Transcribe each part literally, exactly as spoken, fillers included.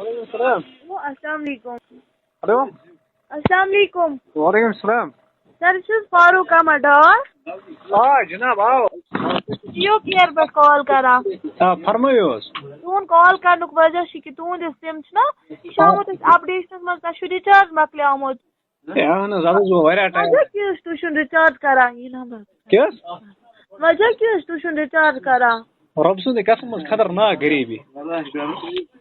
وعلیکم السلام۔ ہیلو، السلام علیکم۔ ہیلو۔ السلام علیکم۔ وعلیکم السلام۔ سر، چھُ حظ فاروق احمد ڈار؟ آ جناب، آو۔ جیو کیر پٮ۪ٹھ کال کران۔ آ، فرمٲیِو حظ۔ تُہُنٛد کال کرنُک وجہ چھُ کہِ تُہُنٛد یُس سِم چھُنہ، یہِ چھُ آمُت اَسہِ اپڈیشنس منٛز، تۄہہِ چھُ رِچارج مۄکلیومُت۔ ہے، اہن حظ، اَتھ حظ گوٚو واریاہ ٹایم۔ وجہ کیٛاہ حظ چھُ تُہۍ چھُنہٕ رِچارج کران؟ یہِ نمبر۔ کیٛاہ حظ؟ وجہ کیٛاہ حظ چھُ تُہۍ چھُنہٕ رِچارج کران؟ رۄب سٕنٛدِ قسم حظ، خطرناک غریٖبی۔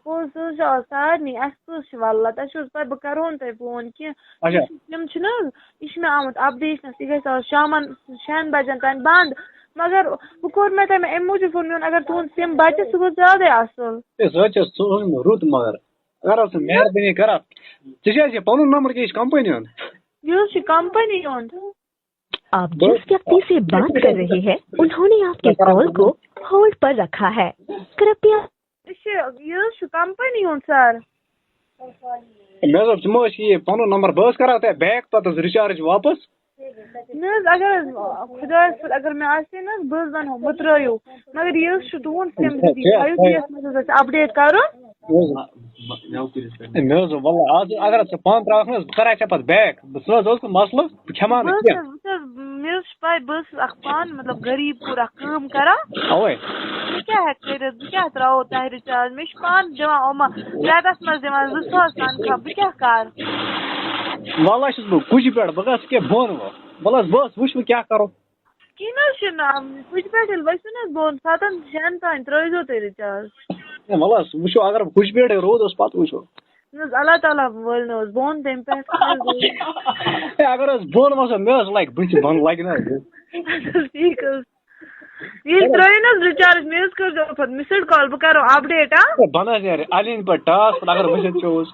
پوٚز حظ چھُ آز سارنٕے، اَسہِ کُس چھُ واللہ، تۄہہِ چھُو حظ پَے بہٕ کَرہو نہٕ تۄہہِ فون کینٛہہ۔ اچھا۔ یِم چھِنہٕ حظ، یہِ چھُ مےٚ آمُت اپڈیشنَس، یہِ گژھِ آز شامَن شٮ۪ن بَجَن تام بنٛد، مگر وۄنۍ کوٚر مےٚ تۄہہِ، مےٚ اَمہِ موٗجوٗب فون، مےٚ ووٚن اگر تُہُنٛد سِم بَچہِ سُہ گوٚو زیادَے اَصٕل۔ ہے، سُہ حظ چھِ سوٗزمُت رُت، مگر اگر حظ ژٕ مہربٲنی کَرَکھ، ژےٚ چھِ حظ یہِ پَنُن نمبر کِنہٕ یہِ چھِ کمپٔنی ہُنٛد؟ یہِ حظ چھُ کمپنی ہُنٛد۔ आप जिस व्यक्ति से बात कर रहे हैं, उन्होंने आपके कॉल को होल्ड पर रखा है। कृपया یہِ چھُ، یہِ حظ چھُ کمپنی ہُنٛد سر۔ مےٚ حظ دوٚپ، ژٕ ما ٲسۍ یہِ پَنُن نمبر، بہٕ حظ کَرٕ ہا تۄہہِ بیک پَتہٕ حظ رِچارٕج واپَس۔ نہ حظ، اگر حظ خۄدایَس پٮ۪ٹھ اگر مےٚ آسہِ ہے نہ حظ، بہٕ حظ زَن ہُہ مٔترٲیِو۔ مگر یہِ حظ چھُ تُہُنٛد سِم، تُہۍ تھٲیِو تہِ یَتھ منٛز حظ اَسہِ اپڈیٹ کَرُن۔ ہے، مےٚ حظ دوٚپ، وَلہٕ آز اگر ژٕ پانہٕ ترٛاوَکھ نہ حظ، بہٕ کَرٕ ہا ژےٚ پَتہٕ بیک۔ بہٕ، سُہ نہ حظ اوس نہٕ مسلہٕ، بہٕ کھٮ۪مہٕ ہا نہٕ بہٕ حظ کینٛہہ۔ چھَس، وٕچھ حظ، مےٚ حظ چھِ پَے، بہٕ حظ چھَس اَکھ پانہٕ مطلب غریٖب پوٗرٕ اَکھ کٲم کَران۔ اَوَے۔ بہٕ کیٛاہ ہٮ۪کہٕ کٔرِتھ؟ بہٕ کیٛاہ ترٛاوو تۄہہِ رِچارٕج؟ مےٚ چھِ پانہٕ دِوان یِمہٕ رٮ۪تَس منٛز دِوان زٕ ساس تنخواہ، بہٕ کیٛاہ کَرٕ؟ وَلہٕ حظ چھُس بہٕ کُجہِ پٮ۪ٹھ، بہٕ گژھٕ کیٚنٛہہ بۄن وۄن۔ وَلہٕ حظ، بہٕ حظ وٕچھٕ وۄنۍ کیٛاہ کَرو۔ کِہیٖنۍ نہ حظ چھُنہٕ، کُجہِ پٮ۪ٹھ ییٚلہِ ؤسِو نہ حظ بۄن، سَتَن شٮ۪ن تام ترٛٲیزیو تُہۍ رِچارٕج۔ ہے، وَلہٕ حظ، وٕچھو، اگر بہٕ کُجہِ پٮ۪ٹھٕے روٗدُس، پَتہٕ وٕچھو۔ نہ حظ، اللہ تعالیٰ وٲلۍ نہٕ حظ بۄن تَمہِ پٮ۪ٹھ۔ ہے، اگر حظ بۄن وَسو، مےٚ حظ لَگہِ بٕتھِ بۄن، لَگہِ نہ حظ۔ اَدٕ حظ ٹھیٖک حظ۔ ییٚلہِ ترٛٲیِو نہ حظ رِچارٕج، مےٚ حظ کٔرۍزیو پَتہٕ مِسٕڈ کال، بہٕ کَرو اَپڈیٹ، ہاں؟ ہے، بہٕ نہ حظ نیرٕ اَلہِ ہِنٛدِ پٮ۪ٹھ ٹاس، پَتہٕ اگر وٕچھِتھ پیوٚوُس۔